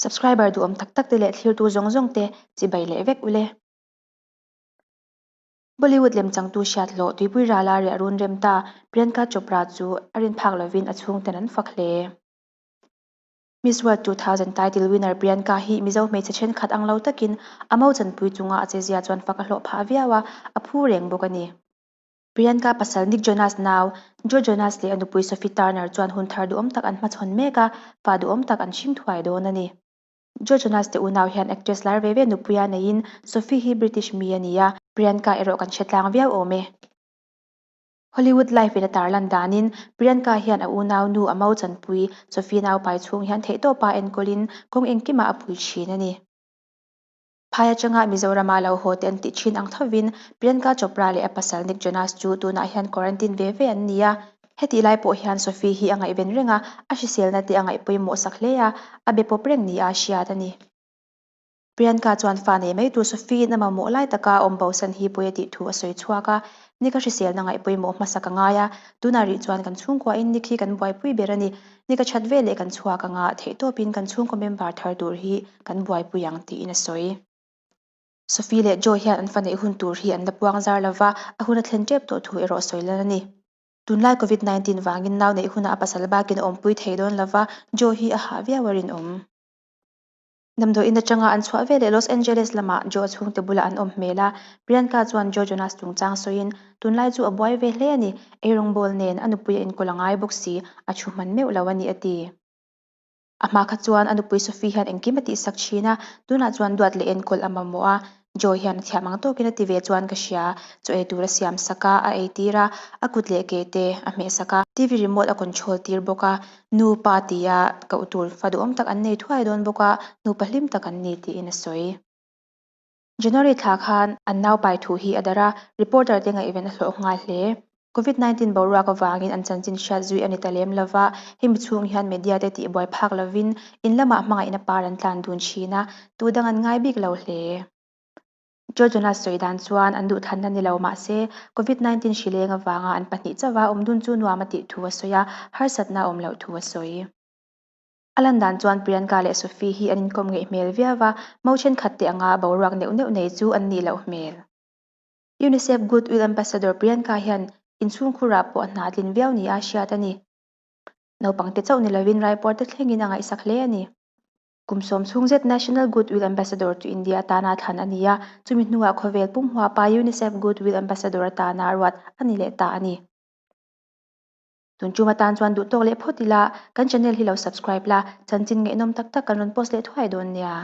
Subscriber duhawm tak tak te leh thlirtu zawng zawng te chibai leh vek ule. Bollywood lemchangtu hriat hlawh Tuipui Rala riah run rem ta Priyanka Chopra chu a rin phak lovin a chhungten an fak hle. Miss World 2000 title winner Priyanka hi Mizo hmeichhe thenkhat ang lo takin a mo chanpui chunga a chezia chuan fak a hlawh phah viau a, a phu reng bawk a ni. Priyanka pasal Nick Jonas nau Joe Jonas leh a nupui Sophie Turner chuan hun thar duhawm tak an hmachhawn mek a, fa duhawm tak an hrim thuai dawn a ni. Joe Jonas te unau hian actress lar ve ve nupuia neiin Sophie hi British mi a ni a, Priyanka erawh kan hre tlang viau awm e. Hollywood Life in a tarlan danin Priyanka hian a unau nu a mau chanpui Sophie naupai chhung hian theihtawpa enkawlin kawng engkimah a pui thin a ni. Phai atanga Mizorama lo haw te an tih thin ang thovin Priyanka Chopra leh a pasal Nick Jonas chu tunah hian quarantine ve ve an ni a. Hetih lai pawh hian Sophie hi a ngaihven reng a, a hriselna te a ngaihpawimawh sak hle a, a be pawp reng nia a hriat a ni. Priyanka chuan fa nei mai tur Sophie-in a mamawh lai taka a awm bosan hi pawi a tih thu a sawi chhuak a, Nick a hriselna ngaih pawimawh hmasa ka ngai a, tunah rih chuan kan chhungkuain Nick hi kan buaipui ber a ni. Nick a that veleh kan chhuak anga theihtawpin kan chhungkaw member thar tur hi kan buaipui ang tiin a sawi. Sophie leh Joe hian an fa neih hun tur hi an la puang zar lova, a hun a thlen tep tawh thu erawh sawi lan a ni. Tunlai Covid 19 vangin nau neih hunah a pasal bakin a awmpui thei dawn lova, Joe hi a hah viau a rinawm. Damdawiin atanga an chhuah veleh Los Angeles lamah Joe chhungte bulah an awm hmel a, Priyanka chuan Joe Jonas chungchang sawiin, Tunlai chu a buai ve hle a ni, eirawngbawl nen a nupui a inkawl a ngai bawk si, a thu hman meuh lo a ni a ti. A hma kha chuan a nupui Sophie hian engkim a tihsak thin a, tunah chuan duat leh enkawl a mamawh a, Joe hian a thiam ang tawkin a ti ve chuan ka hria, chaw ei tur a siam sak a, a ei tir a, a kut leh ke te a hmeh sak a, TV remote a control tir bawk a, nu pa tia koh tur fa duhawm tak an nei thuai dawn bawk a, nupa hlim tak an ni tiin a sawi. January thla khan an naupai thu hi a darh a, reporter te ngaihven a hlawh nghal hle. Covid 19 boruak avangin an chanchin hriat zui a ni ta lem lova, hemi chhung hian media te tihbuai phak lovin in lamah hmangaihna par an tlan dun thin a, tu dang an ngai bik lo hle. Joe Jonas sawi dan chuan an duhthlanna ni lo mah se, Covid 19 hri leng avanga an pahnih chauha awm dun chu nuam a tih thu a sawi a, harsatna a awm loh thu a sawi. A lan dan chuan Priyanka leh Sophie hi an inkawm ngeih hmel viau a, mo thenkhat te anga boruak neuh neuh nei chu an nih loh hmel. Unicef Goodwill Ambassador Priyanka hian inchhungkhurah pawh a hna tlin viau nia a hriat a ni. Naupangte chauh ni lovin raipuarte thlengin a ngaihsak hle a ni. Kum sawm chhung zet National Goodwill Ambassador chu India atana thlan a ni a, chumi hnuah khawvel pum huapa Unicef Goodwill Ambassador atana ruat a ni leh ta a ni. Tun tum atan chuan duh tawk leh phawt ila, kan channel hi lo subscribe la, chanchin ngaihnawm tak tak kan rawn post leh thuai dawn nia.